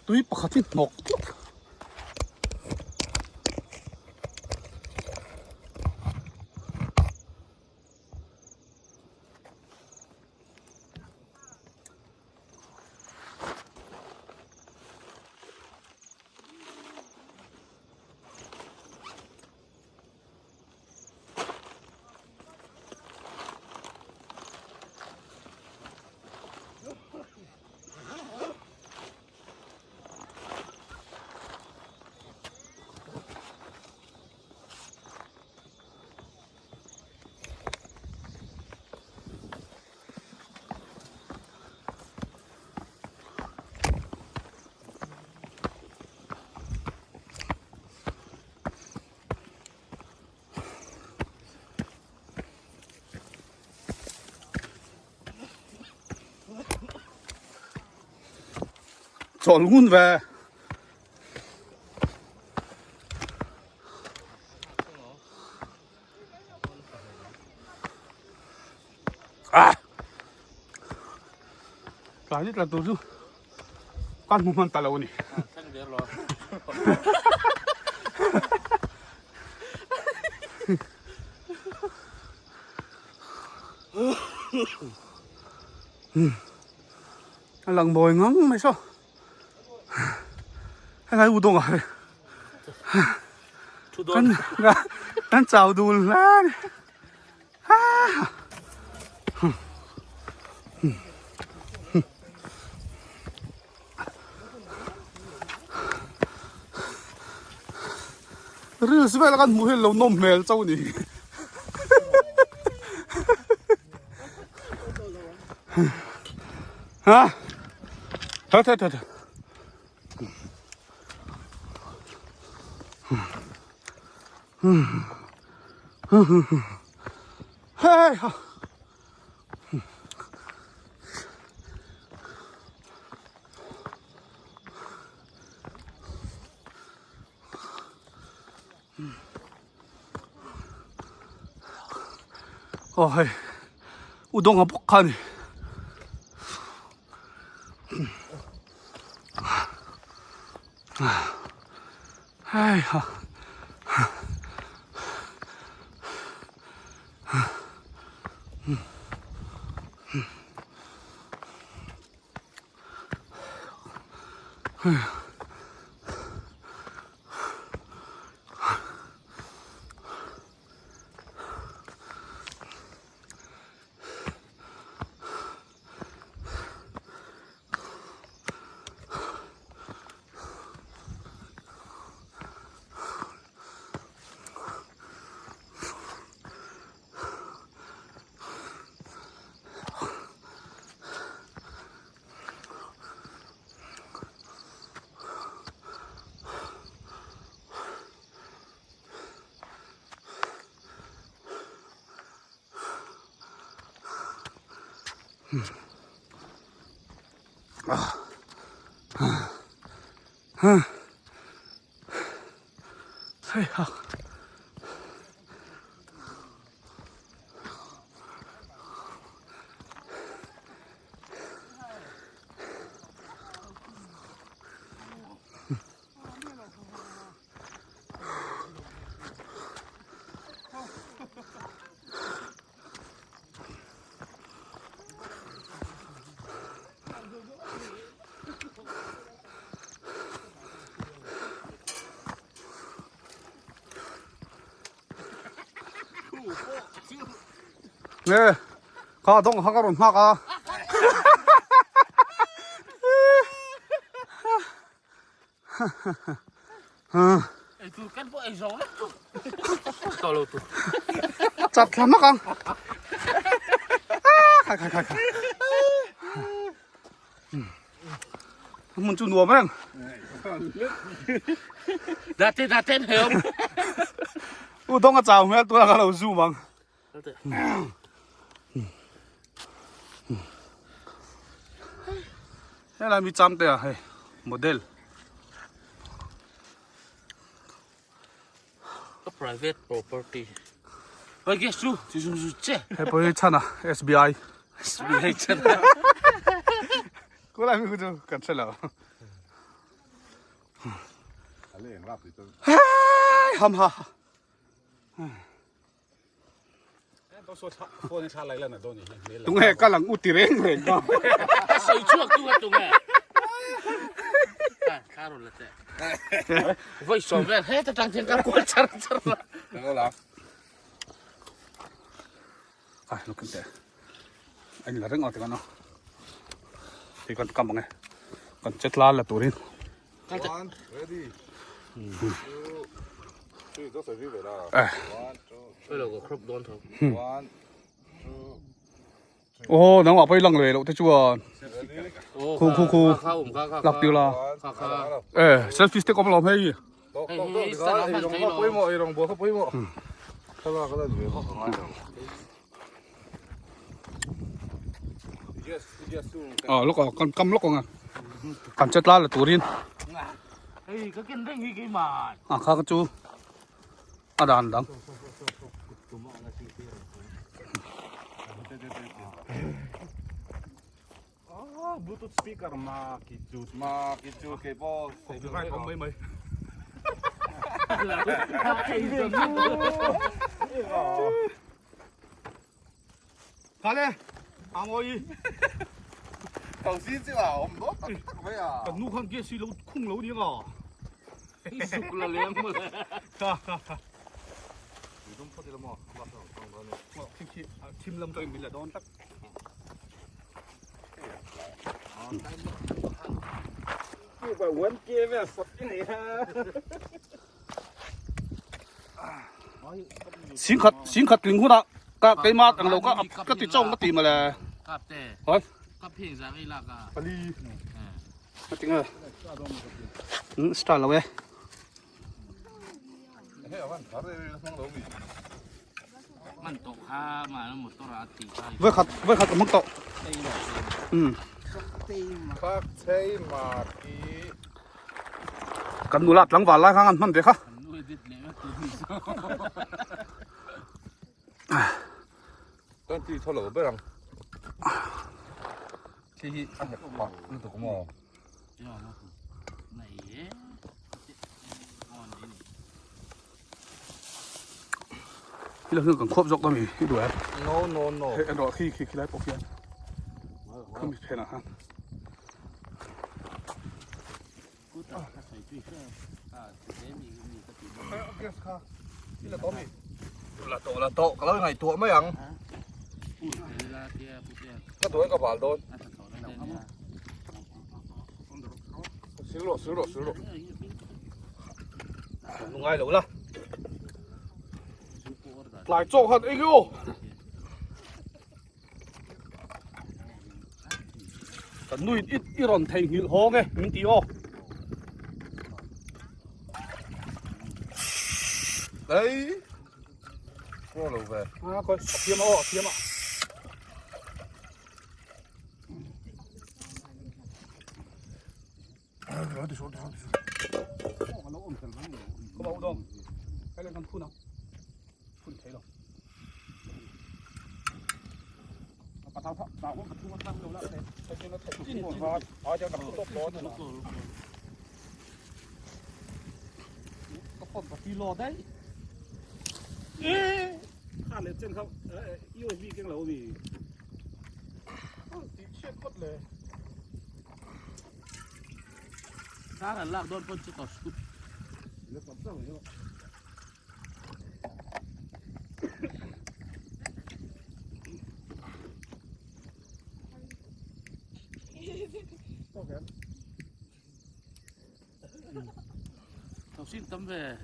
Tui pakhat hi hnawk tlat. Chawl ngun ve. Ah! Tlai ni tla tur chu kan hmu hman ta lo a ni. A lang mawi ngang mai saw. Helai u dawng ah hei. Kan kan chau dul hle a ni. Reels vel kan hmuh hi lo nawm hmel chauh a ni. Ha? Tha tha tha tha. Hei ha. Aw hei u dawng a bawk kha a ni. Hei ha. Hei ha. Nge kha dawng kha ka rawn nghak a. Ei tur kan pawh ei zo vek chu. Tawh lo tur. Chat thla hmak ang. Khai khai khai khai. Hmun chu nuam reng. Date date hei om. U dawng a chau hmel tura ka lo zoom ang. Helai mi cham te a hei model. Ka private property. Pai guess chu chu chu chu che. Hei pawh hi chhan a SBI. SBI chhan a. Kulai mi khu chu kan hre lo. Hei ham ha. Tunge ka lang u ti reng reng ka. Ka sawi chhuak tu a tunge. Thla rawn la teh. Vawi sawm vel heta tang hian ka kual char char la. Ai lo kin teh. Anh la reng a ti kan a. Ti kan kam ange. Kan chetla la turin. One, ready. Two, three, zo sawi ve la. One, two, Oi lo ka crop dawn tho. One, two, Oh, nang ah poi lang le lo te chuan. Khu khu khu. Kha um kha kha. Lak tiu la. Kha kha. Eh, selfie stick om lom hei. Tok tok tok ka ei rong kha pawimawh ei rong bawh kha pawimawh. Thlalak a la ni ve bawk ang a. Ờ lúc ở con câm lúc còn còn chết lá là turin. Hei ka ken reng hi kei man. À kha ka chu. A dan dang. Ah, Bluetooth speaker ma ki chu. Ma ki chu ke pawh Right om mai mai. Khale, amoi. 頭先先話我唔攞特得咩啊？ Kan nu khan ge si lo khung lo ni nga. Suk la lem mo. Ha ha ha. 你都出啲啦嘛， Khi khi thim lam tôi mình là đón tắc. Xin khát xin khát linh hút ạ. Ka cái ma ang lo ka ka ti chong ka ti mà là. Kap te. Hoi. Kap pheng zang ei lak a. Pali. Ka tinga. Style lo e. Man to kha ma na motor a ti kha. Với khát với khát mức độ. Ừ. 黑青麻鸡， Kan nula tlang wal lai khang an hman ve kha. Nu edit le ma tu ni so. 等啲出嚟俾人。嘻嘻，啊，呢度咁啊。 Yo ma. Nei e. On ni. Hi là hương kan khuap zawk ta mi hi duai. No no no。 Hei an rawh khi khi khi lai pawh khian. Khami phenah khan. Ku ta ka sai tui kha. A te mi mi ka ti. 啦到啦到，咁樣係剁咩樣？ Pu te la te pu te. 個剁一個白多。 A ta to na te. 少落少落少落。 Ngai lo la. Lai chawk han ei yo. Kan nui it i rawn thei nghilh hawng e min ti aw. đấy qua lầu về À coi, a thiam a aw a thiam a. Có bao dong. Cái lên con phun không? Phun thấy rồi. Bà tao tao cũng phải thu tăng đâu lại thế. Thế nó thấy chín à cho đập tốt đó nữa Có phần bà phi lò đấy. 看了正好，呃，USB 跟楼里。 Tí chuyện cốt lệ. Kar an lak dawn pawn chu ka scoop. Tau sin tam ve.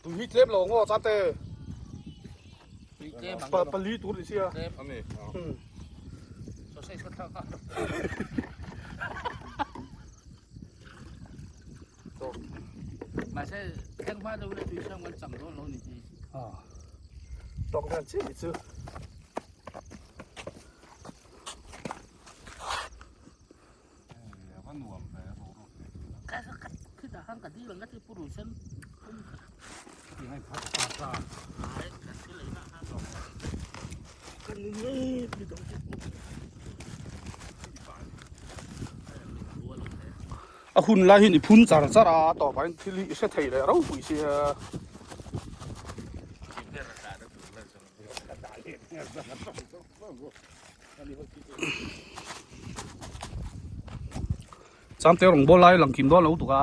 Tụi hít lép lò ngô chát tê. Tui tlem ang Bà bà lý tụi xia. tlem. anh này Sausage ka thak a. Mahse thleng hma deuh la tui sang kan chang dawn lo ni hi. À. Tóc ra chết chứ. Ka ka khi ta han ka dil ang ka ti puru sen. Ai ka ti le na han. A hun lai hian i phun char char a tawpah hian thil hi i hre thei leh ropui sia. Changte rawng bawl lai lang kim dawn lo tuk a.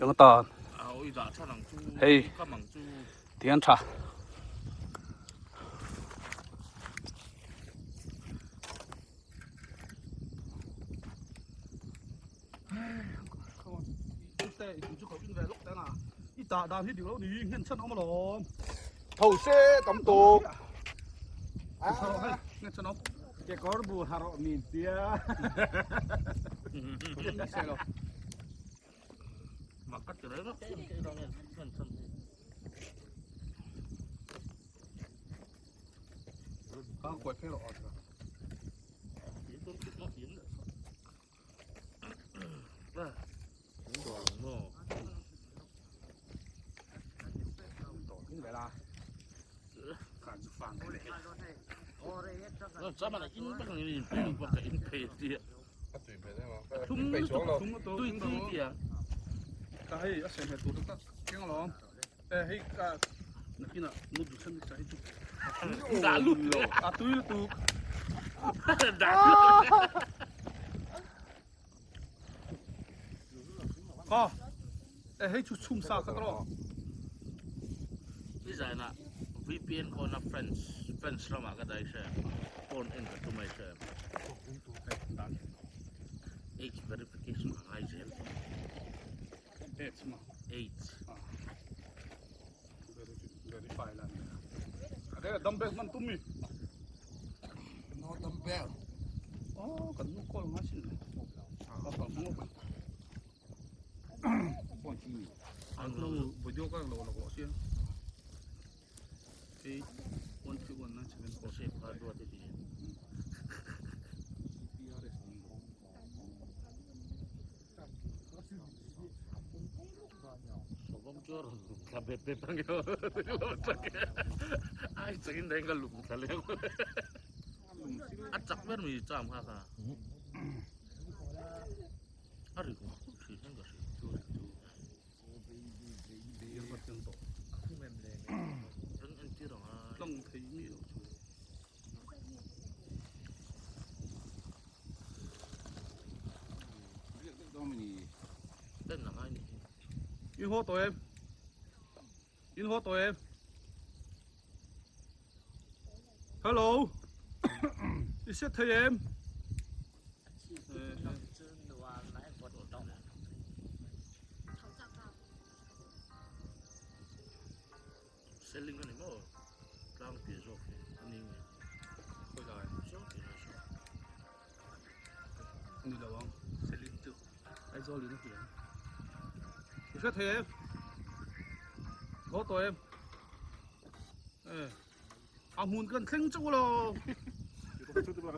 Eng atan hei tiang tha. Tho se tam tuk. Kekawr bu ha rawh min tia. Hei chu chhum sa ka tawh. Nizan ah VPN khawn a France France ramah ka dai hre phone en ka tum ai hre age verification a ngai zel Age ma. Age. Verify la. Ade dumbbell man tum mi. No dumbbell. Oh, kan nu call nga sin. Ka pang mo ba. An nu video ka lo lo ko sia. 8 1 3 1 9 7 4 Se pha dua te di. Ai chakin deng ka lum thla le a chak ber mi cham kha kha a ri ko thri hian ka hria an entir ang a tlang thei mi lo chu. Den a ngai ni hi. In haw tawh em? In haw tawh em? Hello. I hriat thei em? Selling a ni maw? Tlang piah zawk hi a ni nge? Khawi lai? Saw tih lai saw. Ni lo ang. Selling chu Aizawl in a hria. I hre thei em? Haw tawh em? Eh. A hmun kan thleng chauh lo.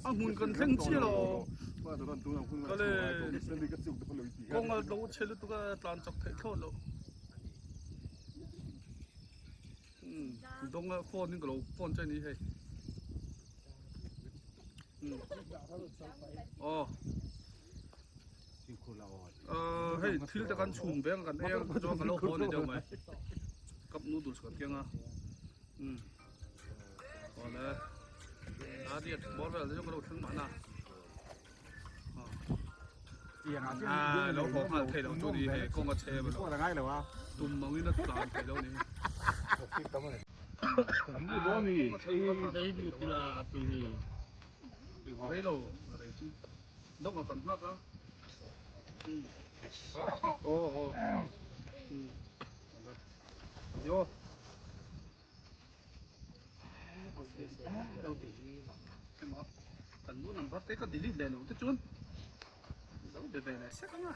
A hmun kan thleng chiah lo. Ka le kawng a lo chhe lutuk a tlan chak theih thlawt lo. Dawng a phone in ka lo phone che ni hei. Aw. Hei thil te kan chhum veng kan ei a chuan ka lo haw ni deuh mai. Cup noodles kan keng a. Umm awle a riat bawr vel te chu ka lo thleng mahna a lo haw nghal thei lo chu ni hei kawng a chhe emaw tum mangin a tlan thei lo ni. Rei lo rei chu dawk a kan nghak a aw aw Yo. Kan nu number te ka delete leh lo te chuan lo be ve leh sek anga.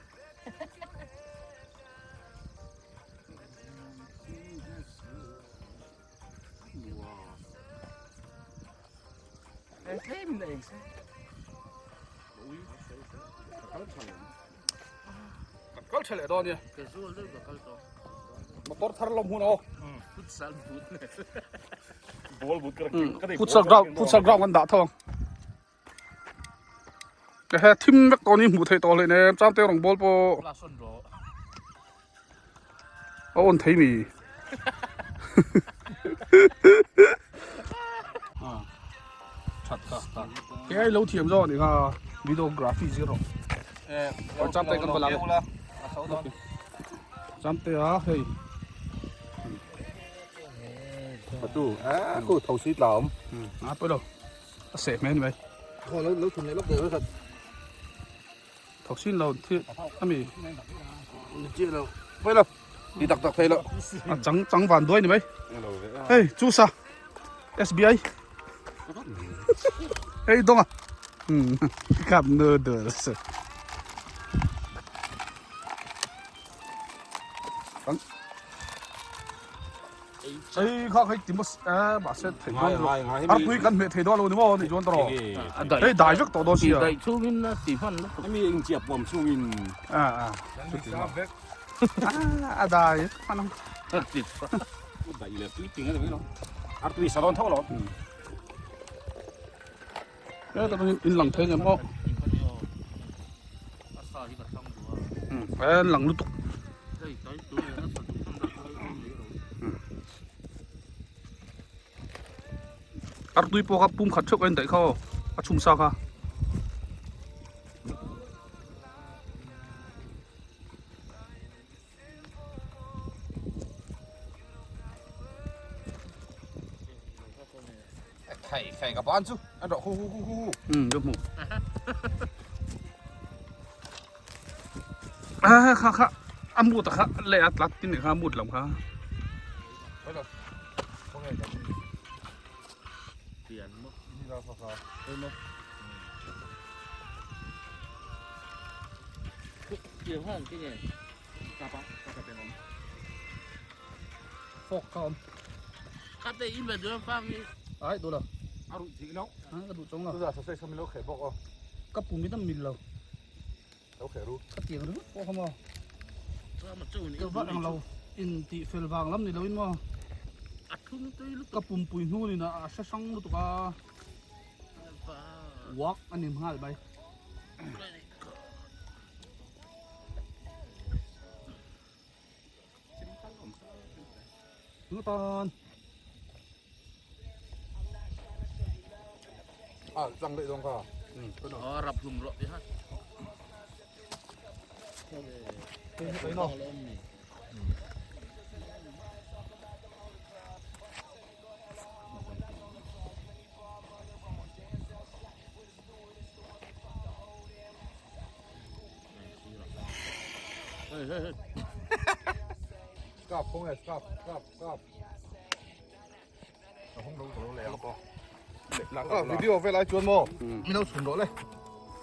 Kan kal tha leh dawn nia. Casual deuh ka kal tawh. Motor thar lawm hun aw. Futsal boot nen. Ball boot ka ka nei. Futsal ground futsal ground kan dah tho ang. Ehe thim vek tawh ni hmuh theih tawh hlei nem changte rawng ball pawh. La sawn rawh. A on thei mi. That kha kha. Ke ai lo thiam zawk ani kha videography zir rawh. Aw changte kan va la. Changte a hei. Patu a khu tho si tla awm. A pawi lo. A seh hmel ni mai. Khaw lo lo thun leh lawk deuh khat. Thawk sin lo thi ami. Ni chi lo. Pawi lo. Ti tak tak thei lo. A chang chang van duai ni mai. Hei chu sa SBI. Hei dong a. Hmm. Cup noodles. Ei kha hei ti mas a mahse thei dawn lo ar pui kan hmeh thei dawn lo ni maw ni chuan tawh hei dai vek tawh dawn sia dai chungin a ti hman lutuk hemi eng chiah puam chungin a a a dai hman ang dai leh tui ting a ni mai lo ar tui sa dawn tho lo e ta in lang thei ngem aw en lang lutuk Artui pawh kha pum khat theuh a indaih kha aw a chhum sa kha. Khai khai ka ban chu an rawh hu hu hu hu. Um ka hmu. Ah kha kha a mut a kha leh a tlat tin kha mut lam kha. Fork kha awm. Ai duh lo. A ruih thih lo. A ka duh chawng lo. Chutah sausage kha min lo kheh bawk aw. Ka pum in a mil lo. Lo kheh ru. Ka tiang ringawt pawh kha maw. Ka va ang lo in tih fel vang lam ni lo in maw. Ka pumpui hnu in a hre hrang lutuk a. Walk a ni nghal mai. Tan. À, răng đậy dòng kha. Ờ, rập lùm rọ đi ha. Stop, không hề stop, stop, stop. Không đâu có lẹ. Ờ, video về lại chuan mò. Mình đâu chuẩn đó le.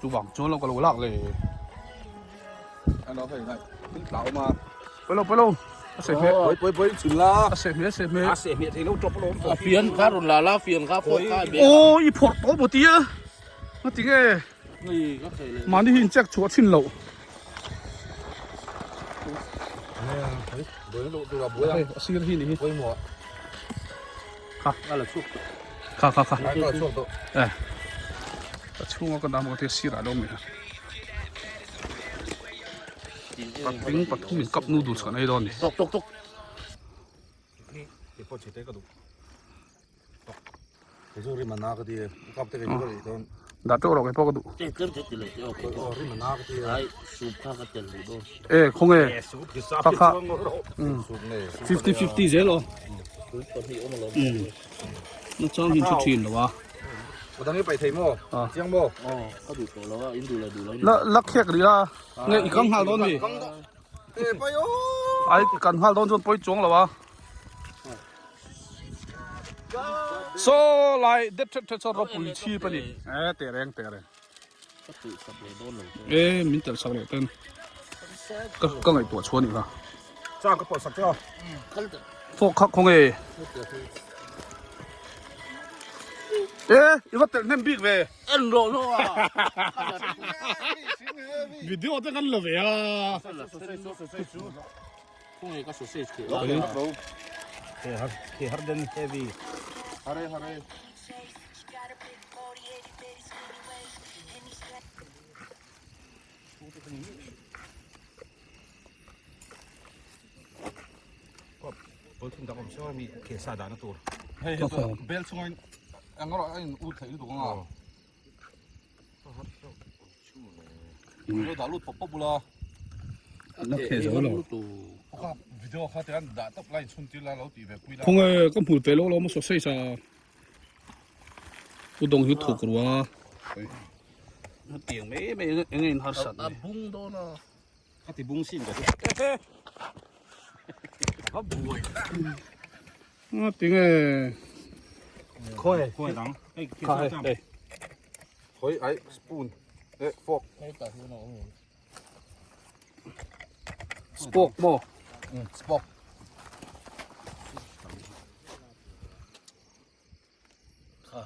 Chu vang chuan lo ka lo lak le. Anh đó phải này. Tính lão mà. Pui lo pui lo. A seh hmeh. Bối bối bối chuẩn la. A seh hmeh a seh hmeh. A seh hmeh thei lo drop alawm. A fian kha rawn la la fian kha phawt kha a bek. Aw i phawrh tawh maw tia. Nga ti nge. Ngei ka thei le. Mahni hi in check chhuah thin loh. Hei a sir hi ni hi. Kha. Kha kha kha. Eh. A chhunga ka dam ka tia sirah lo mai a. Patling pathum in cup noodles kan ei dawn ni. Tok tok tok. Dah teuh rawh keipawh ka duh. E khawnge kha kha fifty fifty zel aw na chang hi thu thin lo a la la khek rih a nge i kang nghal dawn mi ai kan nghal dawn chuan pawi chuang lo a. Saw lai dep thet thet saw ropui chhip a ni e teh reng teh reng e min telh sak leh ten ka ka ngaihtuah chhuah a nih kha Chang ka pawh sak che aw fork kha khawnge. E i va telh hnem bik ve. En rawh rawh a. Video te kan la ve a. Khawnge ka sausage khi. Khi har den heavy. Hare hare. Hei hi chu bel chunga in eng erawh a in ut theih lutuk anga lo dah lut pawp pawp ula La kheh zo lo. Kha video kha te an dah tawp lai chhun tir la lo tih ve pui la. Khawnge ka hmu ve lo lo maw sausage a. Pu dawng hi thuk rua. Tiang mai mai eng in harsat A bung dawn a. Ka ti bung sin ka ti. Va buai. A ti nge. Khawi khawi dang. Hei khi Kha hei hei. Khawi ai spoon eh fork. Hei tah hian a awm em? Spork maw? Spork. Kha.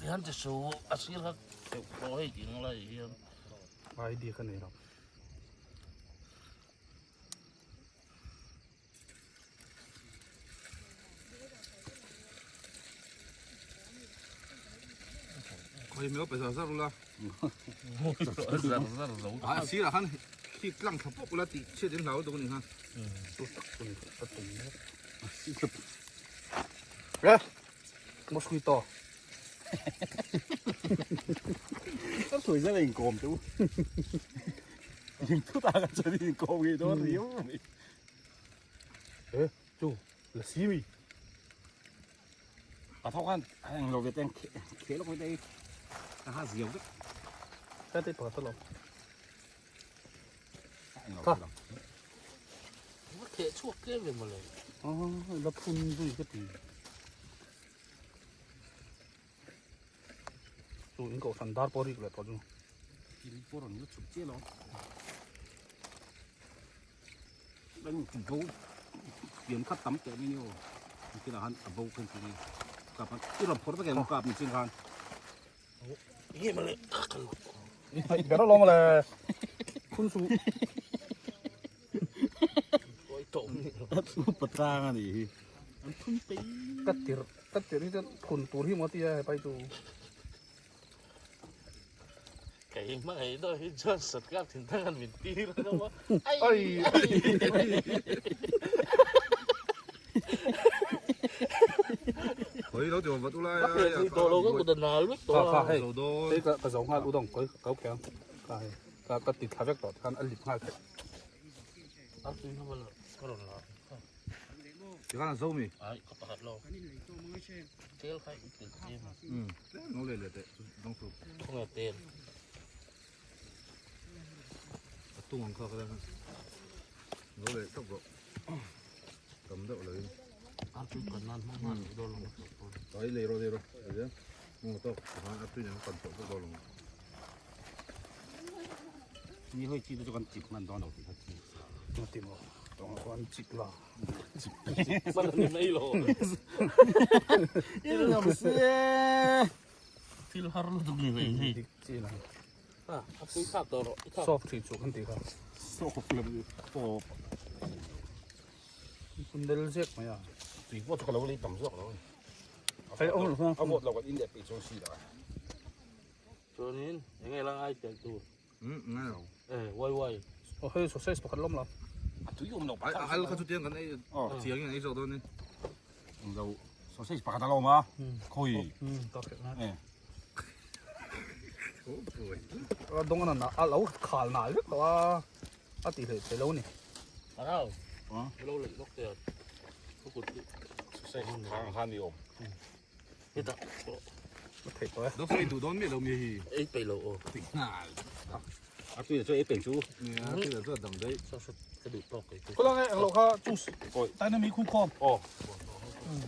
Hian ti su a sir kha keuh pawh hei ding lai hian. Idea ka nei lo. Khawi meuh pe zar zar ula. Zar zar zo. A sirah khan khi tlang thla pawp ula tih chhiat in hlau lutuk a ni kha. Chu tak chu ni ka tum mek. Re mosquito. Ka sawi zar a inkawm teuh. In thut ah ka chuan inkawm ngei dawn riau mai. E chu la si mi. A tho khan eng lo ve te kheh lawk mai te ka ha ziau vek. Ka te pakhat alawm. Eng lo Kha. lo. Va kheh chhuak tlem ve mawle. Ah la phun zui ka ti. Chu in kohhran dar pawh rik leh tawh chu. In pawh rawn la chhuk chiah lo. Kan bo pian khat tam teh mai ni aw. Kinah khan a bo khan ti ni. Kap i rawn phawrh vek em kap ni chin khan. Nge mawle ka kal. I hnaih ber alawm mawle. Khun su. Oi tawh ni. Patlang a nih hi. An phun pei. Ka tir ka tir hi chuan phun tur hi maw tia he pai chu. Kei hmangaih dawn hi chuan sarkar thinthang an min tir a lo a. Ai. Khawi lo ti awm vat ula Ka pe thei tawh lo ka kut a nal vek tawh a. Kha hei. Zo dawn. Hei ka zo nghal udawng khawi ka keu kha hei ka ka ti thla vek tawh tikhan a lip nghal theih. A tui hma la ka rawn la. Tikhan a zo mi. Ai ka pakhat lo. Tel kha i tel tlem a. Tlem lo leh leh teh dawng su. Khawnge tel. A tung ang kha ka la. Lo leh tawp rawh. Tam deuh lo in. A tui kan nan hma hma ni dawn lo. Ai lei rawh lei rawh. Ngu tawk tikhan a tui nen kan tawh vek dawn lo. Ni hoi chi te chu kan chip hman dawn lo tih kha chi. Nga ti maw tawng ah khuan chip la. Hman a ni mai lo. I ram se. Thil har lutuk ni mai hei. Dik chi lang. A a tui thlak tawh rawh. Soft thin chu kan ti kha. Soft lam tawp. Kundel zek mai a. Tui pawh chu ka lo lei tam zawk lo. Hei awm lo A vawt lo kan in leh peih chuang si lo. Chuanin eng nge la ngai tel tur? Um ngai lo. Eh wai wai. Aw hei sausage pakhat lawm lo. A tui awm lo Ai al kha chu tiang kan ei chiang in ei zawk dawn ni. Lo sausage pakhat a lawm a. Khawi. Um ka khelh na. Eh. A dawng a na a lo khal nal vek tawh a. A ti hlei thei lo ni. Arau. Lo lei lawk te. Ka kut hi. Sausage thang khan ni awm. Hetah A theih tawh e. Dawk ei duh dawn miah lo mi hi. Ei peih lo aw. Ti nghal. A tui chu ei peih chu. Nia a tui chu a dang daih. Saw saw ka duh tawk kei chu. Khawlai nge englo kha juice. Taina mi khu khawm. Aw.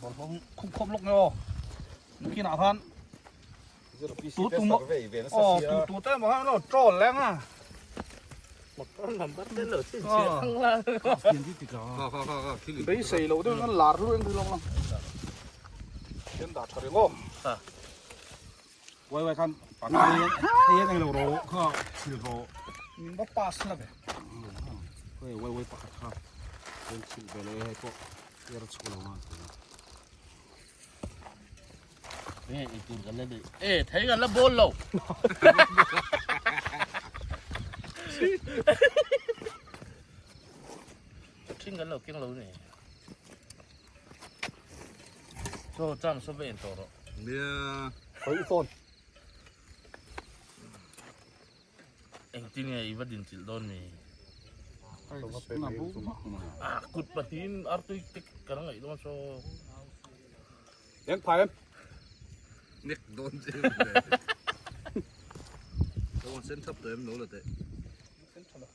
Bawlhhlawh khu khawm lawk nge aw. Nakinah khan. Tu tu mo oh tu tu te mo han lo troll leng a. Motor number te lo chin chhiah ang la. Beisei lo deuh an lar lu eng thil awm lo. Hian dah tha reng aw. Wai wai khan hei hian englo ro kha thil ro. Min va pass na ve. Hei wai wai pakhat kha hian thil ve leh hei pawh er chhuak lo nga. Nge ei tur kan la nei. E thei kan la bawl lo. Ṭhing kan lo keng lo ni. Chaw cham saw ve en tawh rawh. Nia. Khawih i phone. Engtin nge i va din chilh dawn mi? Ah kut pahnihin artui te kan ngaih dawn saw. Eng phai em? Nek dawn che. Lo sen thap tawh em lo la teh. Sen tha lo.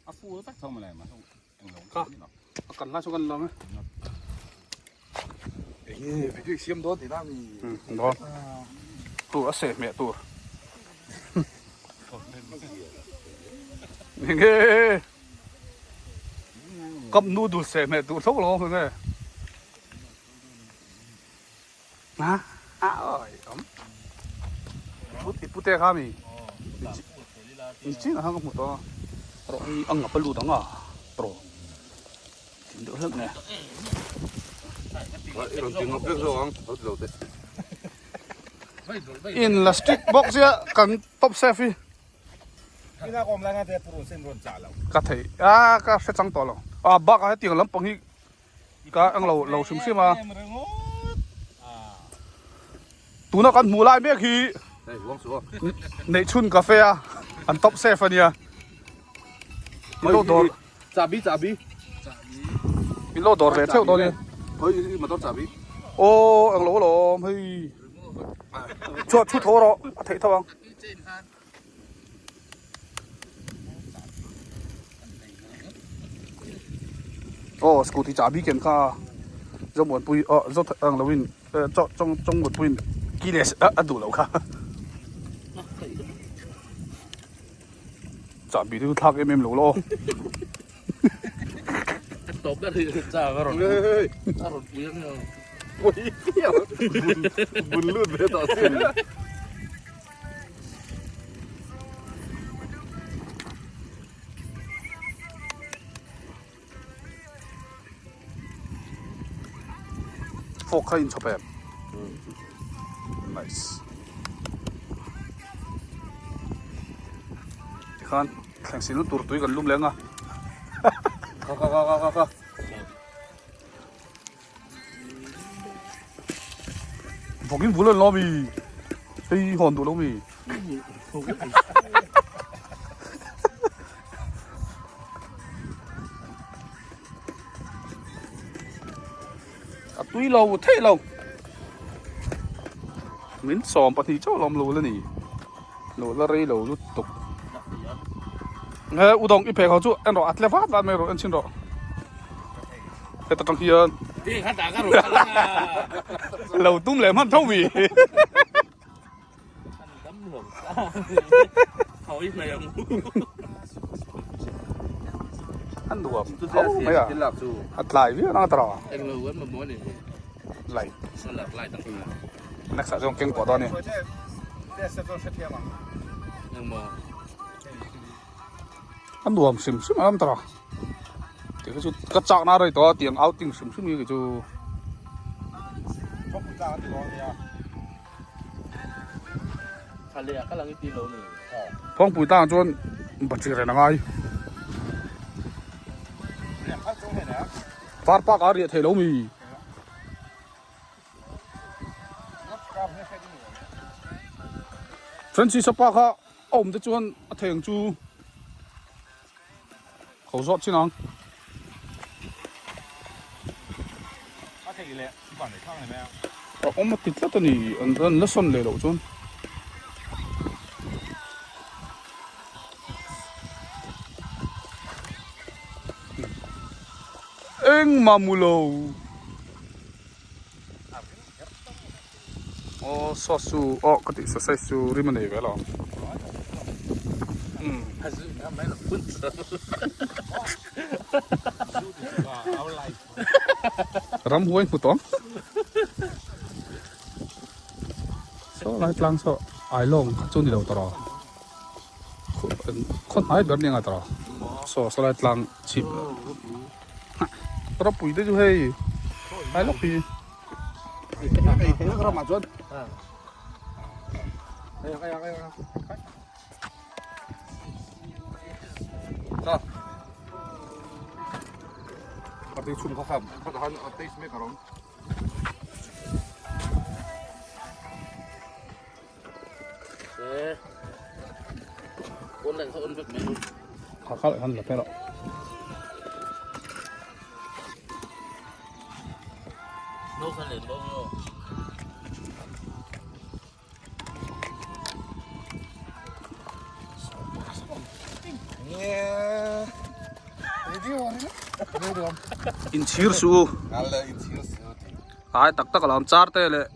A fu vek tho malai ma eng lo. Ka a kan lai chu kan lang e. Enge video siam dawn tih na mi. Dawn. Tu a seh hmeh tur. Enge cup noodle seh hmeh tur tho lo enge. Ha a oi awm. Put i pute kha mi. In chin a hang ka hmu tawh a. Rawh hi a ngap a lut ang a tawh. Tin deuh hlek nge. I rawn ti ngap vek zawk ang lo ti lo teh. In la strict bawk sia kan top chef hi. Ka thei a ka hre chang tawh lo. A bakah hetiang lampang hi Ka ang lo lo hrim hrim a. Tuna kan hmuh lai mek hi Neihchhun cafe a an top chef a nia. Min lo dawr Chabi chabi. Min lo dawr ve theuh dawn nia. Hei motor chabi. Aw ang lo alawm hei. Chuan thu tho rawh a theih tho ang. Aw scooty chahbi ken kha Zomuanpui aw zo ang lo in chawng chawngmuanpui in keyless a duh loh kha chahbi chu thlak em em lo la aw. Tawp ber hi cha ka rawn a rawn pui ang emaw. Bun lut ve tawh si. Fork kha inchhawp em? Nice. Tikhan thleng sin tur tui kan lum leng a. Kha kha kha kha kha. Vawkin bul an lo mi hei hawn duh lo mi a tui lo theih lo min 12 chauh lawm lo la ni lo la rei lo lutuk he udawng i phek ho chu en rawh a tle vat vat mai rawh en chhin rawh heta tang hian lo tum leh hman tho mi an nuam tho mai a a tlai viau nang tara lai next ah chuan keng pawh dawn a ni. A nuam hrim hrim a lam tawh a tih kha chu ka chak na rei tawh a tiang outing hrim hrim hi kei chu. Phawngpui tlang chuan bachir en a ngai var park ah a riah theih lo mi. Francis a pa kha a awm te chuan a thei ang chu ko zawt chin ang. A awm a ti tlat a ni an la sawn leh loh chuan. Engmah mu lo. Aw sauce chu aw ka tih sausage chu rim a nei ve lo. Umm. Ramhuai hmu tawng. Saw lai tlang saw Ailawng kha chu ni lo tawh khaw hnai ber ni anga tawh saw saw lai tlang chhip ropui te chu hei Ailawng hi. Inchhir suh u ai tak tak a lo awm char te leh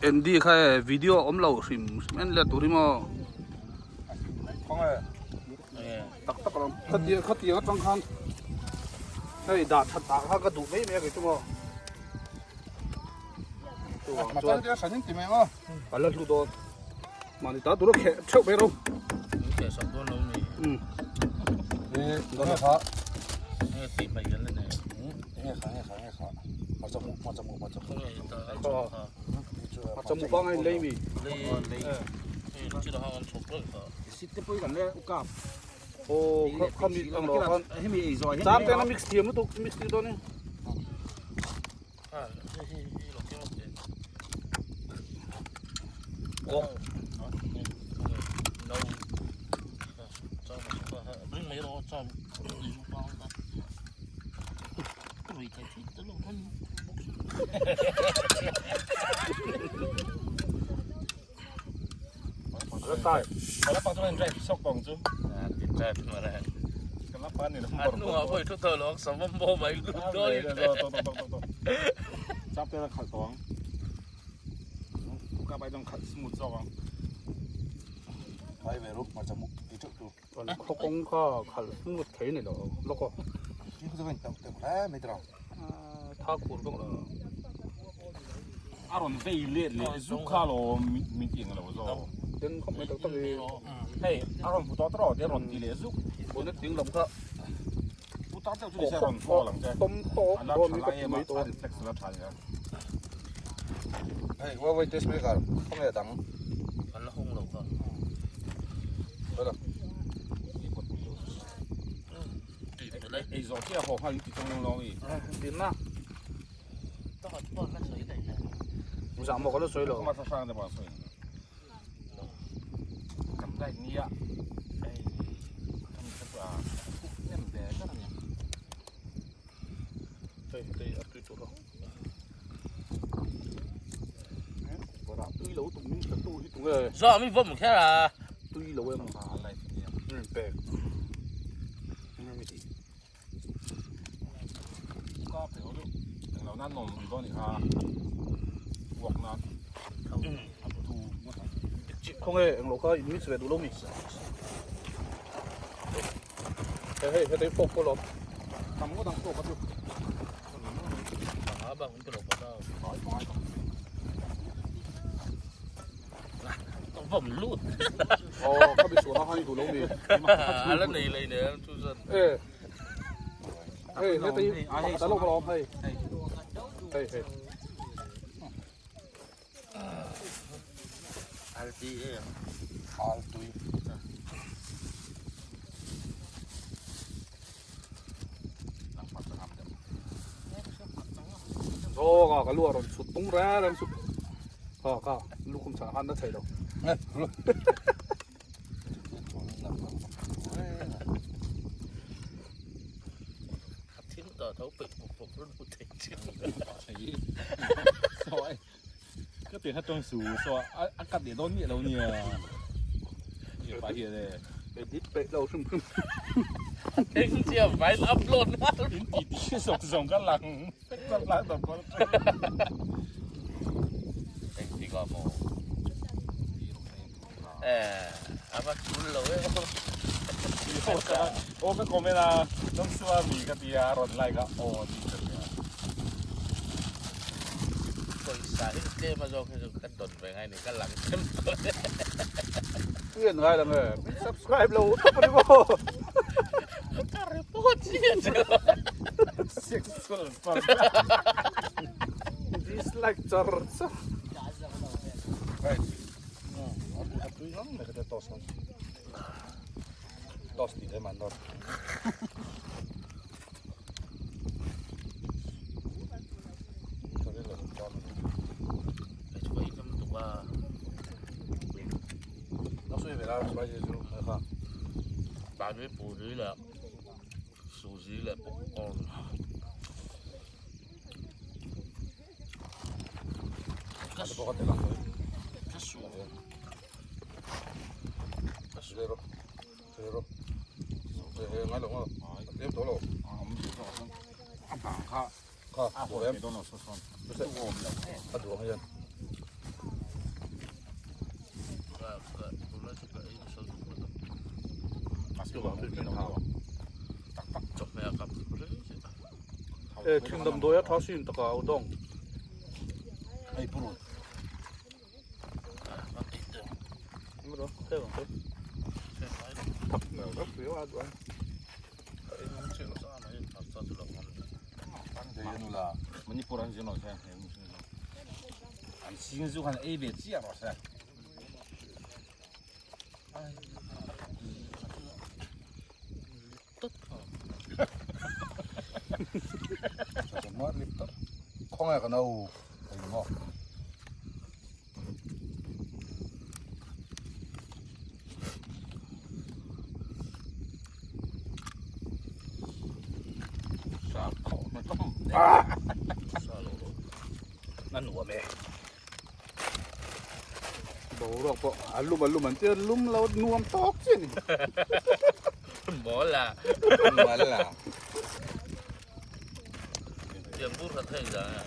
Andy kha e video a awm lo hrim hrim en let tur hi maw tak tak a lo awm khatiang khatiang atang khan hei dah that ah kha ka duh mai mai a kei chu maw a la hlu dawn mahni ta tura kheh theuh mai ro chamu pangai lei mi aw khami ang lo khan cham te na mix thiam lutuk mix ti dawn ni. Khaw kawng kha khalh smooth thei ni lo lawk aw. Tha khur bawk lo. A rawn vei let leh zuk kha lo min ti ang lo zawk. Den khawp mai tak tak hi. Hei a rawn hmu tawh tawh te rawn ti leh zuk. Bonnet ding lam kha. Pu tak deuh chu ni se rawn haw lang che. Tawm tawp A la dawn tha hi ka lai ti em a mai tawh. a reflex a la tha nia. Hei Huawei test maker khawnge a dang. An la hawng lo kha. Ei zawh chiah haw nghal in ti chang lawng lawng i. Tin na. Zah maw ka la sawi lo. Ka hrang te pawh a sawi. Kan like nia. Ei kan te pawh a nem ve ber a ni. Hei hei a tui tur a. Tui lo tum min tu hi tunge. Zah mi vawm kher a. Tui lo em. Pek. Khawnge englo kha in mix ve duh lo mi hei hei hetei fork pawh lawm tam ngawt ang fork a chu Vawm lut. Aw ka bisual a han duh lo mi. A la nei lei nen chu zan. E. Hei hetei pakhat a lo lawm hei. Hei hei. Alti e. Altui. Zawk a ka lu a rawn chhut tung reng reng chu kha kha lukhum chhan khan na thei lo. Thil ta tho peih pawp pawp rawn hmu thei chu. Ka ti kha tawng su so a kat leh dawn miah lo nia. Pa hian e. Edit peih lo hrim hrim. Eng chia vai upload nghal. In ti ti zawng zawng ka lang. Ka lang tawp Eng tikah maw? A va tul lo e aw. Aw ka comment a, Lamsua mi ka ti a, a rawn like a, aw ti ka ti a. Pawisa hi tlem a zawk hi chu ka dawn ve ngai ni, ka lang them tawh e. Tui an ngai lang e, min subscribe lo tawp a ni maw. Ka report chiah che. Sexual spam. Dislike char char. Right. A tui ngang mai ka tia toss khan. Toss tih lem an nawr. Pani puri leh suji leh popcorn. Ka su. Ka su. E thing damdawi a tha sin taka a dawng. Khawngaih ka no engmaw. A nuam e. Boruak pawh a lum a lum an tia lum lo nuam tawk chi a ni. Mawl a. Mawl a. Tiang bur khat hei zang a.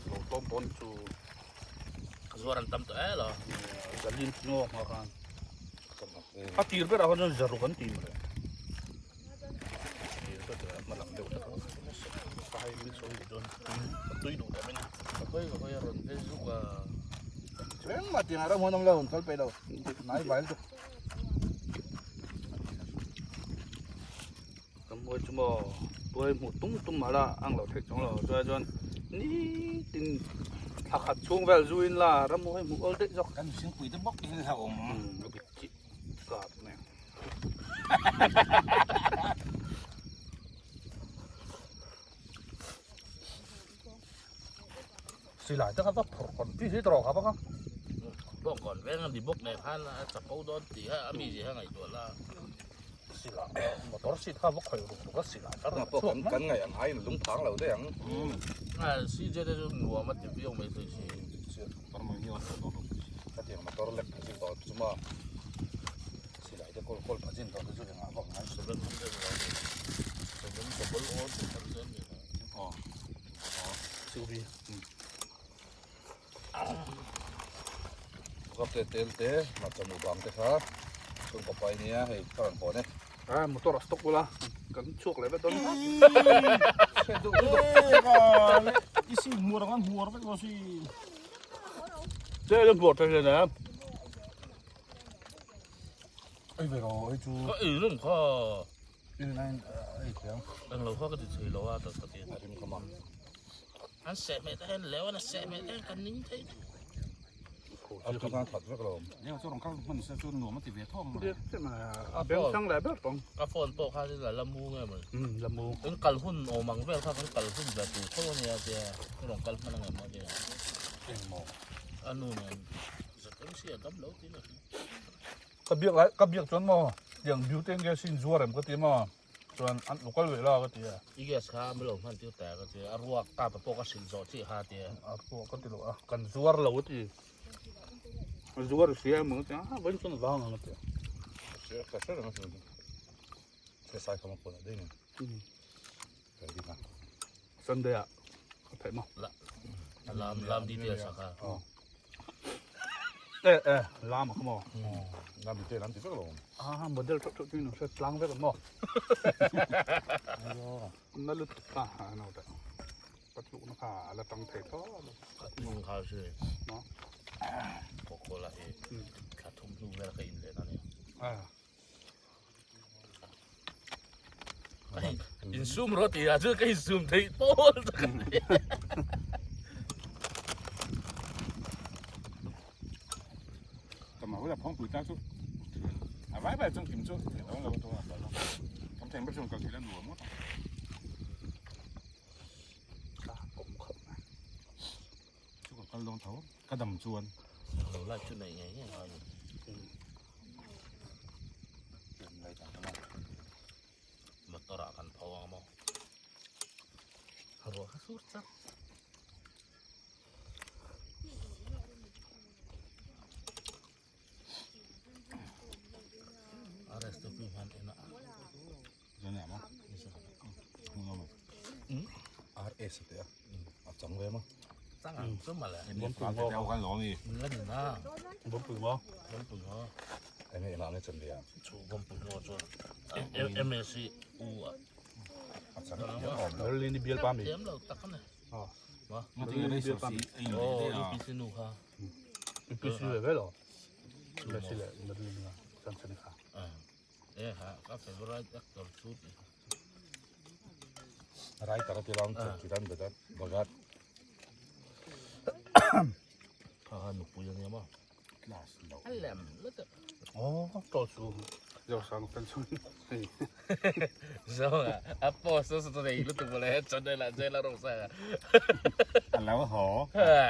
Lo tlawm pawn chu. Zuar an tam tawh e lo. Zalin chu ngawk ngawk khan. A tir berah khan chuan zaruk an ti mawle. Hma lam deuh tak a hai min sawi duh dawn ka tui duh tawh mai a. Ka hawi ka hawi a rawn phei zuk a. Engmah tiang a ram hawn awm lo an kal peih lo hnai vai lutuk. Ka mawi chu maw tuai hmuh tum tum mah la ang lo theih chuang lo chuai chuan nitin thla khat chhung vel zuin la ram mawi hmuh awl daih zawk. Kan mihring pui te bawk in hlauhawm. A dik chiah kap nen. Silai te kha va phawrh kawn pi si tawh kha bawk a. Bawng kawn veng a ni bawk nen khan a chapo dawn tih kha a mi zia kha ngaihtuah la. Silai motor seat kha va khawih ruk ruk a silai kha rawn chhuak mai. Kan ngaih ang aiin lung phang lo daih ang. CJ te chu nuam a ti viau mai thei si. Khatiang motor lek pha zin tawh chu maw. Silai te kawl kawl pha chin tawh te chu engah vak ngai. 700 lo ni. Seven double o tih tam zel ni. Aw. Subi. Kap te tel te hmarcha mukbang te kha chhungkaw pai nia hei ka rawn hawn e. A motor a stock bula kan chhuak leh vek dawn. I si hmuar ang an hmuar vek lo si. Che le hmuar thei hle ne. Ei ve rawh hei chu. Ka ei reng kha. In nine ei thiam. Eng lo kha ka ti thei lo a tak ka ti. A rim kha ma. An seh hmeh te hian leu an a seh hmeh te hian kan ning thei. A tu khan that vek lo. Leu chu rawn kal hman se chu nuam a ti ve thawk mai. A beng sang leh ber tawng. Ka phone pawh kha la la mu nge mai. La mu. Kan kal hun awm ang vel kha kan kal hun ve tur tho ania tia rawn kal hman ang em a tia. Engmaw. A nu nen zet em si a dam lo ti lo. Ka biak lai ka biak chuan maw tiang beauty nge sin zuar em ka ti maw chuan an lo kal ve la ka ti a. I gas kha mi lo hman tir ta ka ti a ruak ta pa pawh ka hrilh zawh chiah kha ti a. A ruak ka ti lo a kan zuar lo a ti. Zuar sia emaw ka ti a a vawiin chuan vang ang a ti a. Ka hre reng a sin. Che sai kha maw pawh daih nen. Sunday ah ka theih maw. Lam lam details a kha. E e lam a kha maw? Lam ti te lam ti vek lo. A model theuh theuh chu in hre tlang vek ang maw? Na lutuk kha a no deuh. Ka tlukna kha a la tang thei tho a. Nung kha chu Coca-Cola hi thla thum hnu vel ka in leh na nia. Insum rawh tih ah chuan ka insum theih pawl tak a ni. Tama hula phawng pui ta chu a vai vai chuan kim chu theih lo lo to a kam theng ber chuan kal theih la nuam ngawt ang. Chu ka kal dawn tho ka dam chuan. Lo live chu nei ngei ngei ngai ni. Motor ah kan pho ang maw. Ruah kha sur chak. RS te pui hman ena. Zan ah maw? RS te a. A chang ve maw? Chang ang chu mawle. Bawmpui maw? Kan lo ni. La ni na. Bawmpui maw? Bawmpui maw? Enge ila ne chan lia. Chu bawmpui maw chuan MSc u a. A chang hian awm lo. Berlin i bial pa mi. Thiam lo tak a ni. Ma? Berlin i bial pa mi. Oh, UPC nu kha. UPC ve ve lo. Messi leh Berlin a chan chan kha. E ha ka favorite actor chu ti. Writer a ti ram chu Kiran Bagat Bagat. Kha kha nupui a nia maw? Class lo. A lem lutuk. Oh, to chu zo sang fel chu. Zo a a post a sa nei lutuk mawle he channel ah jail a rawng sa a. A lo haw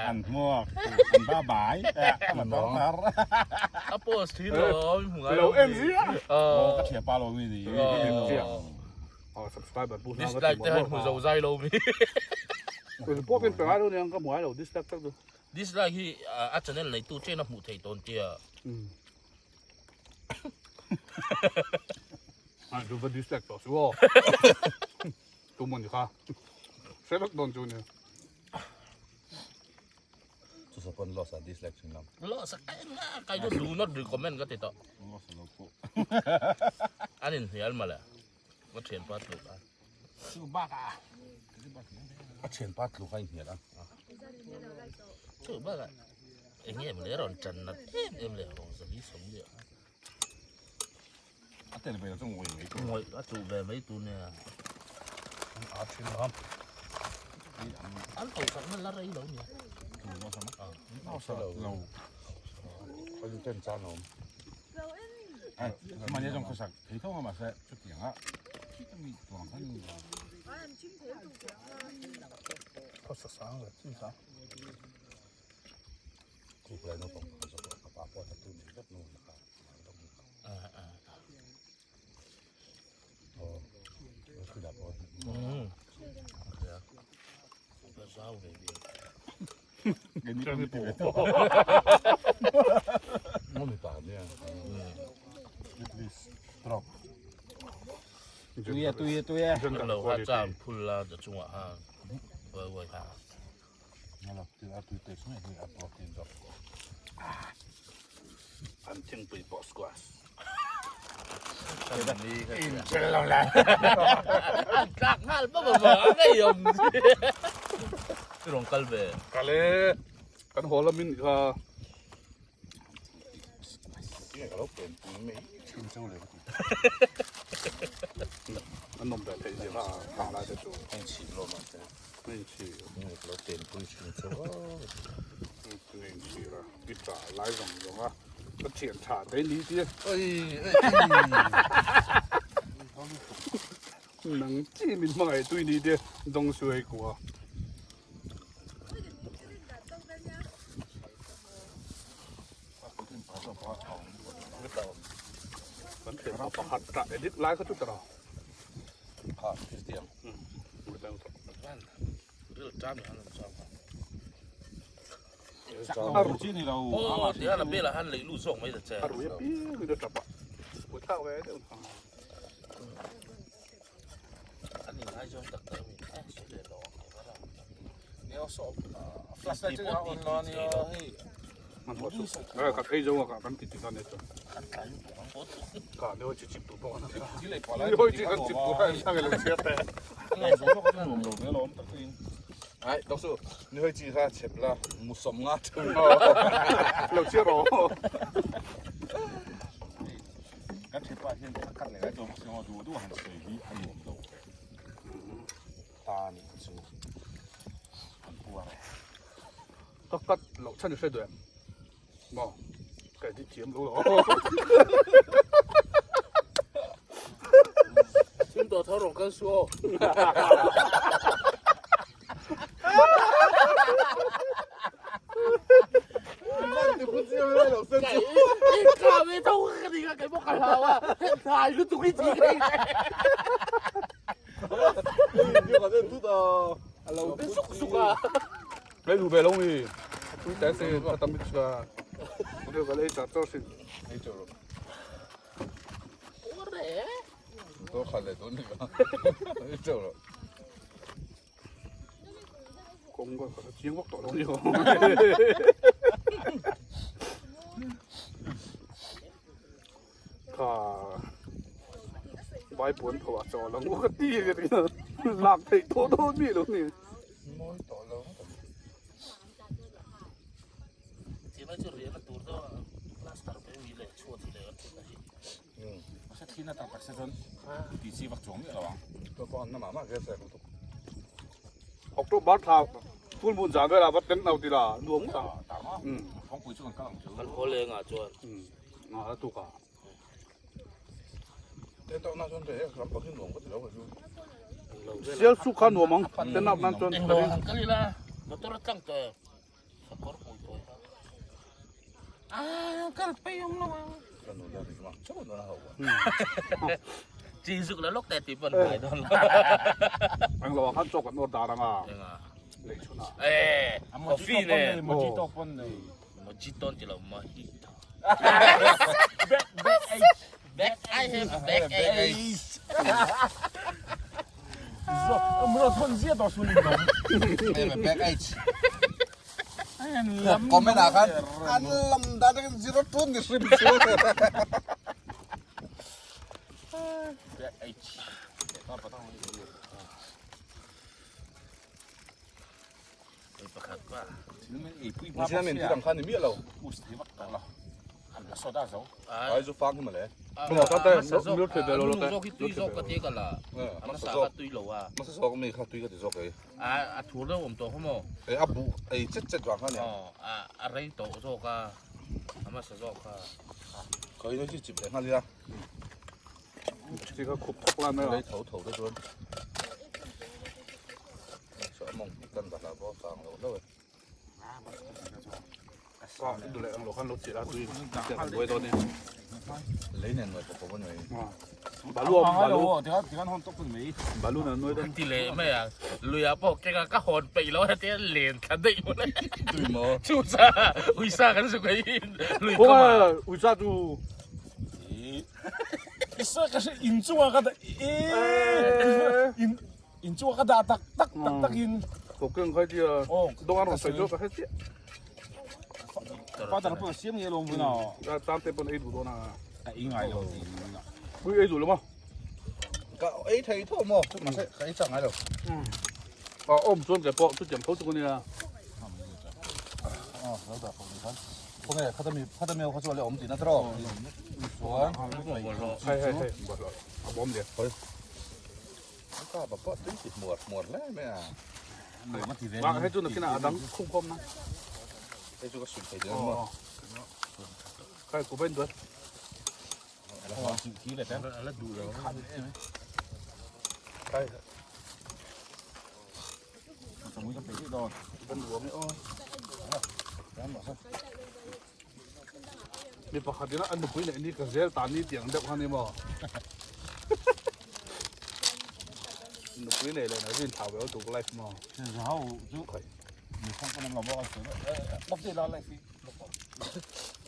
an hmuak an ba bai a la tawng thar. A post hi lo mi hmu ngai lo en ziah. Aw ka thian pa lo mi ni. Aw subscriber bu hna ka Dislike te han hmu zo zai lo mi. Pawh kin pe ngai lo niang ka hmu ngai lo dislike tak chu. Dislike hi a channel neitu chen a hmuh theih tawn tia. A chu va dislike tawh chu aw. Tu maw ni kha. Hre vek dawn chu nia. Chu sa pawn loss a dislike thin lam. Loss a kai nga kai chu do not recommend ka ti tawh. Loss a lo pawh. An inhnial mawle. Ka thianpa tluk a. Chu bak a. A thianpa tluk a inhnial a. Chu bak a. Eng nge mawle rawn tan nat em em le rawng zali sawm nia. A tel ve lo chu ngawih mai tur. Ngawih a chuh ve mai tur nia. A thin lam. An ko sak na la rei lo nia. Lo. Khawi ten chan awm. Ai, mani jong khasak thei thong ma se chutiang a. Chitami tuang khan ni. Khasak sang le chi sa. Ku lai no pang kha zo ka pa pa ta tu ni vek nu na ka. Oh, ku da po. Ya. Ka zau ve ve. Cái ni po. Mo mi pa ne. Please drop. Tuia tuia tuia. Lo ha cham phul la da chunga ha. Voi voi ha. Nó là tu tu te sme hi a protein zawk. An thingpui pawh squash. In chel lo le. An tlak nghal bawk a maw a ngei awm si. I rawn kal ve. Kal e, kan haw lamin kha. Tinge ka lo pen pui mai thin cheu le ka ti. An nawm ve theih zia kha thang lai te chu. Heng chhih lo mahse. Heng chhih. Tinge ka lo pen pui thin cheu a. Heng chhih la i tah lai zawng zawng a ka thian tha te ni tia. Nang chi min hmangaih tui ni tia dawng suai kua. Kan thian pa pakhat tah edit lai kha chu ta lo. Kha Christian. Aw ti hian a belah hian lei lut zawk mai ta che. A rui apiang in a tap a, pui thlak ve deuh ang. An inngaizawng tak tak a mi eh sawi leh lo ang tih vel a. Flashlight chu a on lo a nia hei. Hmanhmawh chu ka thei zo a kan ti ti kha nia chuan. Ka ni hawi chi chip tur pawh kan ni hawi chi kan chip tur kha engthlang ilo chhiar teh. Ai dawk chu ni hawi chi kha chep la mu sawm nga thung. Lo chhiar rawh. Kan thipa hian a kat leh lai chuan bawk si duh duh han sawi hi a nuam lo ta nih chu an puar e. Ka cut loh chhan i hre duh em? Maw? Ka edit thiam lo lo. Chhun tawh tho rawh kal suh aw. Lấy đủ về lâu mi. Tui té xe ta tâm bích là. Đưa vào đây chả cho xin. Tôi khẩn lại tôi nữa. Châu rồi. Kawng ka ka chiang vak tawh lo ni aw. Kha vai puan tho ah chaw lang u ka ti ka ti lak theih tawh dawn mi lo ni. Mawi tawh lo. October thla full moon zan velah va tent lo tila nuam ngawt ang. Kan haw leng ah chuan. Nga a tuk a. Sial suk kha nuam ang tent up nan chuan. Englo han kal ila motor a tlang tawh em. Sakawr hmui tawi kha. Ah kal pei awm lo ang. Chi zuk la lawk teh tih pawn hmai dawn lo. Eng lo ah khan chaw kan order ang a. Lei chhun ah. Eh coffee nen. Mojito pawn nei. Mojito an ti lo mojito. Back I have back ache. Comment ah khan an lam dan atangin zero tun ni hrim chu. Back ache. Ni min ti dang khan ni miah lo. Ai zu fang hi mawle. Masa zawk mi kha tui ka ti zawk ei. Ei a buh ei chet chet vang kha nia. Khawi na chi chip leh nghal ila. Lei tho tho te chuan. Ti leh mai a, luiah pawh keng a ka hawn peih lo a tia len thla daih maw le. Chu sa uisa kan zuk a hi lui kam ah. Uisa chu. In chu ka dah tak tak tak tak in. Ko keng khai tia. Dong an rawn sawi chu ka hre chiah. Father pawh siam nge lawm vun a. Tam te pawn ei duh dawn a. Ka ei ngai lo ti. Pui ei duh lo maw? Ka ei thei tho maw? Mahse ka ei chak ngai lo. A awm chuan ke pawh chutiang tho chu ka nia. Aw lo dah tawh ni khan. Khawnge khatami khatami ho kha chu a le awm tihna tawh. Chuan hei hei hei a bawm lian. Ka ba pawh tui ti hmuar hmuar hle mai a. Mah hei chu nakinah a dang khum khawm na. Hei chu ka suih thei dawn maw. Kai ku bain duat. Kai. Ban duam e aw. Mi pakhat ina an nupui leh ni ka zel tan ni tiang deuh kha ni maw. Nupui nei leh na zin thau ve tuk life maw.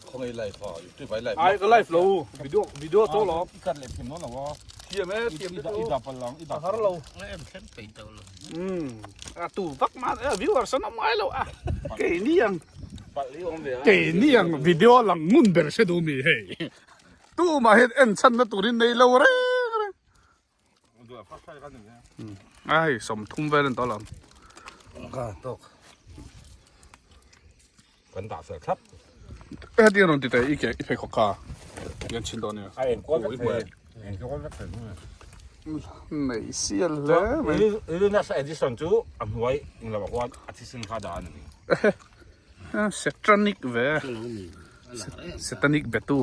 Khawngaih life a, YouTube ai life. Ai ka life lo, video video to lo. Thiam e, thiam te chu. A har lo. A tu vak ma, viewer san awm ngai lo a. Keini ang. Keini ang video lang ngun ber hre duh mi hei. Tumah hian en chhanna turin nei lo reng reng. A hei 30 vel an tawh lo. Ka tawk. Kan dah fel thlap. Heti rawn ti teh i ke i pheikhawk kha i an chhin dawn nia. A enkual vek thei. Enkual vek thei. Nei sial hle mai. Lil Nas Edison chu a hnuai englo ah khuan a thisen kha dah a ni. Satanic ve. Satanic betu.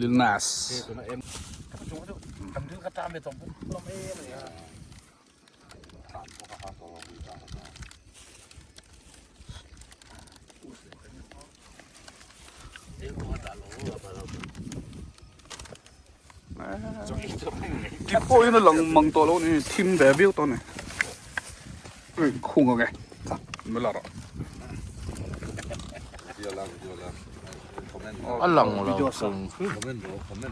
Lil Nas. Ti pawhin a lang mang tawh lo ni thim ve viau tawh a ni khung ang e min la rawh a lang lo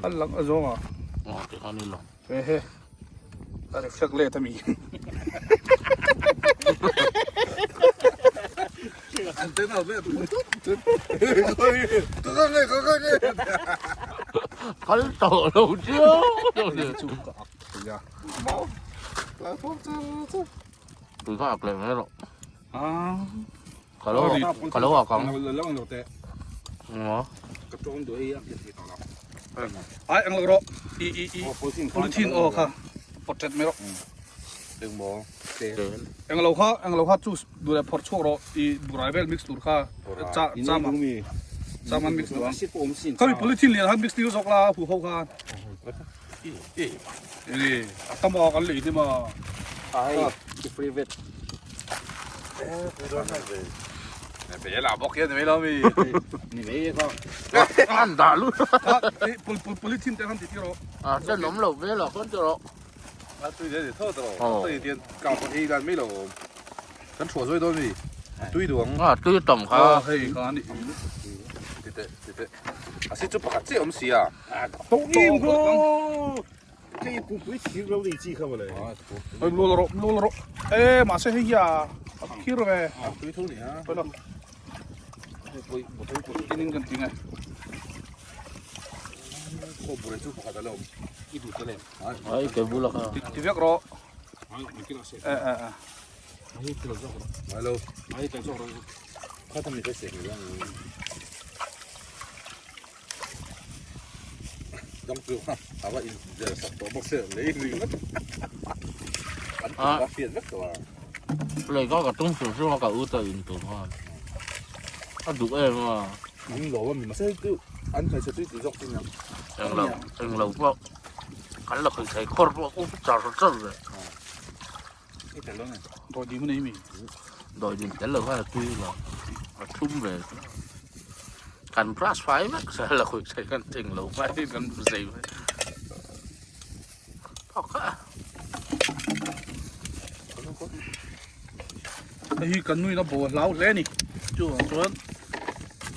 a lang a zawng a Ehe a reflect let ami. Kal tawh lo chiau Chu ka ak thei a. Tui kha ak leh mai rawh. Ah. Ka lo ka lo ak ang. Ka tawng duh ei a ke thei tawh lo. Ai ang lo rawh. I i i polythene aw kha portrait mai rawh. Engmaw te. Eng lo kha eng lo kha chu duh leh phawrh chhuak rawh i burai vel mix tur kha cha chama chama mix duh ang. Khami polythene lian khan mix tir zawk la hu ho khan. Enge a tam a kan lei hnim a. Ai i free vet. Be la bawk hian ni mai lo mi. Ni mai e kha. An dah lu. Polythene te khan ti tir rawh. A ten awm lo ve la khan ti rawh. A tui te ti tho tawh rawh. Tui tian kau pawh ei dan mai lo awm. Kan thuah zawi dawn mi. Tui duh ang. A tui tam kha. A hei kha a ni. Ti teh ti teh. A si chu pakhat chiah awm si a. Tawng ko. Hei pumpui thir lo ni chi kha mawle. Oi lu rawh lu rawh. E mahse hei hi a phir ve. A tui tho ni a. Pawilo. Tinin kan ti nge. Khaw burai chu pakhat a lo awm. I duh tel em? Ai ke bula kha. Ti vek rawh. E e e. Ai tel zawk rawh. Ngai lo. Ai tel zawk rawh. Kha tam ni te se ni ang. Dang chu a va in zel sak tawh bawk se lei ri ngawt. An tum a hriat vek tawh a. Lei ka ka tum hrim hrim a ka u ta in tur khan. A duh em a. An lo a mi mahse chu an hmeichhe tui ti zawk chin ang. Englo englo pawh kan la khawih thei khawr pawh up char char ve. Dawi dim a nei mi. Dawi dim tel lo khan a tui lo. A thum ve. Kan brush fai vek sa la khuih thei kan tling lo mai kan zei mai. Thawk kha. Hei hi kan nuin a bo hlau hle a ni. Chuvang chuan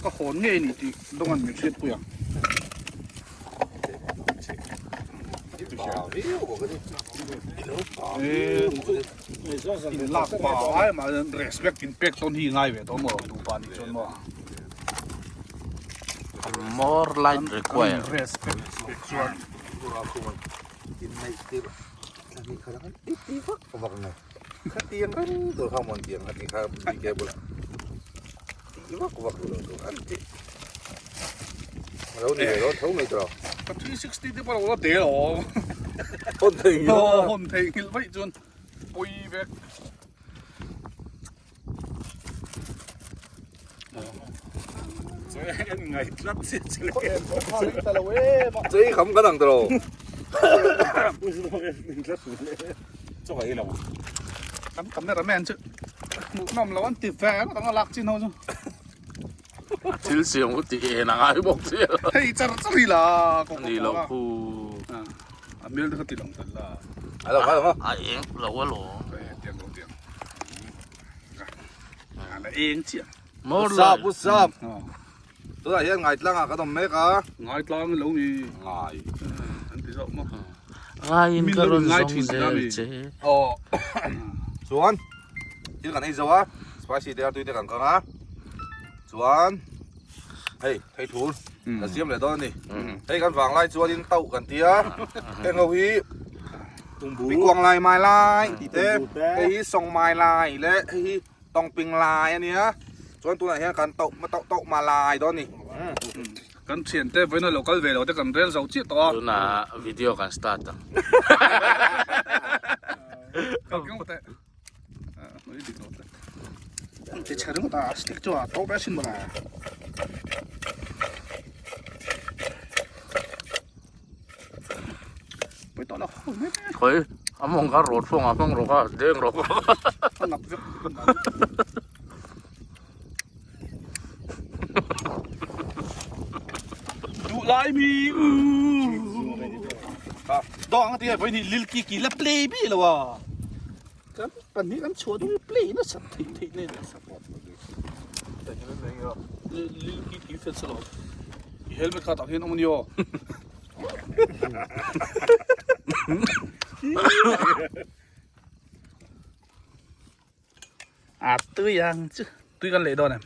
ka hawn ngei a ni tih dawngan min hriatpui ang. In lak pa ai mah hian respect in pek tawn hi ngai ve tawh maw duhpa nih chuan maw. More light required. Respect pek chuan. Ka 360 te pawh a lo la del awm. Hawn theihnghilh a. Hawn theihnghilh vaih chuan pawi vek. Chei kham kan ang tawh lo. Kan cameraman chu hmuhnawm lo an ti ve ngawt ang a lak chin ho chu. Thil siam u tih en a ngai bawk si a. Hei char char hi la A ni lo khu. A hmel te kha ti lang tel la. A lo a lo. A eng lo a lo. Tiang lo tiang. A la eng chiah. What's up what's up. Tunah hian ngaitlang ah kan awm mek a. Ngaitlang lo ni. Ngai. An ti zawk maw. Ngaiin ka rawn zawng zel che. Aw. Chuan thil kan ei zo a. Spicy te a tui te kan kang a. Chuan hei thei thul kan siam leh dawn a ni. Hei kan vanglai chuanin tauh kan ti a, heng ho hi pikuang lai mai lai tih te, hei hi sawng mai lai leh hei hi tawng ping lai a nia. Chuan tunah hian kan tauh tauh tauh ma lai dawn a ni. Kan thiante vawiina lo kal ve lo te kan rel zo chiah tawh a. Tunah video kan start ang. Kal keng teh. Hnui dik lo tlat. An ti chhe ringawt a, stick chu a to ve asin mawle. Pui tawh lo ho mai mai. Khawi a mawng kha rawt fawng ah hmang rawh kha deng rawh. A ngap vek. Duh lai mi u. Dawng ti voi ni lil ki ki la play bi lo a. Kan pahnih kan chhuah dun play na sat thei thei ne na support. Lil ki ki fel salo. I helmet kha tak hian awm ani aw. A tui ang chu tui kan leh dawn em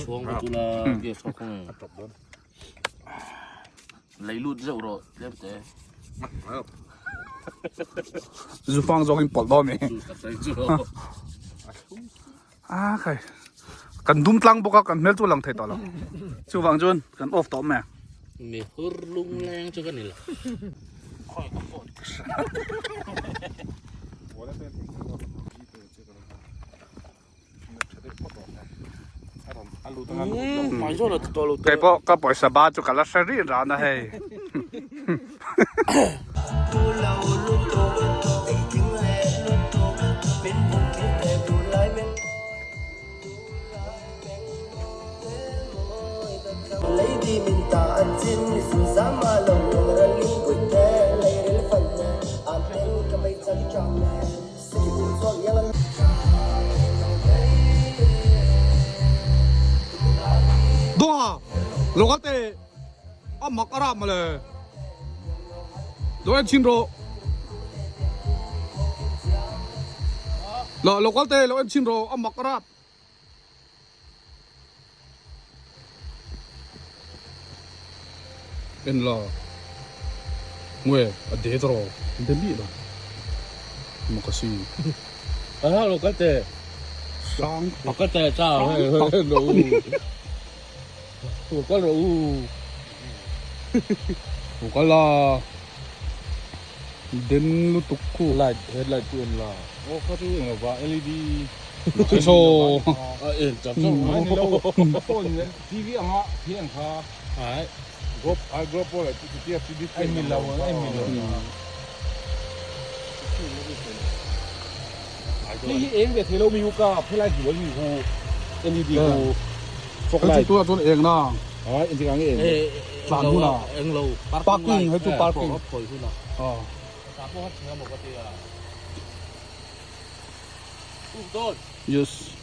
chhuang ka tula gas kha khawng a tawp dawn lei lut zeuh rawh tlem te zu fang zawk in pawlh dawn mi a khai kan dum tlang bawk a kan hmel chu lang thei tawh lo chuvang chuan kan off tawh mai mi hur lung leng chu ka ni lo khawi ka phone Kei pawh ka pawisa ba chu ka la hre rih ran a hei. Doha local te a mak a rap mawle lo en chhin rawh lo local te lo en chhin rawh a mak a rap. En la nge a det rawh de mi lo mak a si a lo kal te sang lo kal te cha lo lo kal ro u lo kal la den lutuk khu light headlight chu en la aw kha chu eng lo va led so a en chap chap phone leh tv anga khi ang kha ai group ai group pawh leh chutia tv ai mi lo ai mi lo hei hi eng ve thei lo mi hu ka helai hmuh mi hu led hu fog light chu chuan eng na ai engtik ang eng tlan hun a eng lo parking hei chu parking khoi hun a a ta pawh a maw ka tia Dawn. Yes.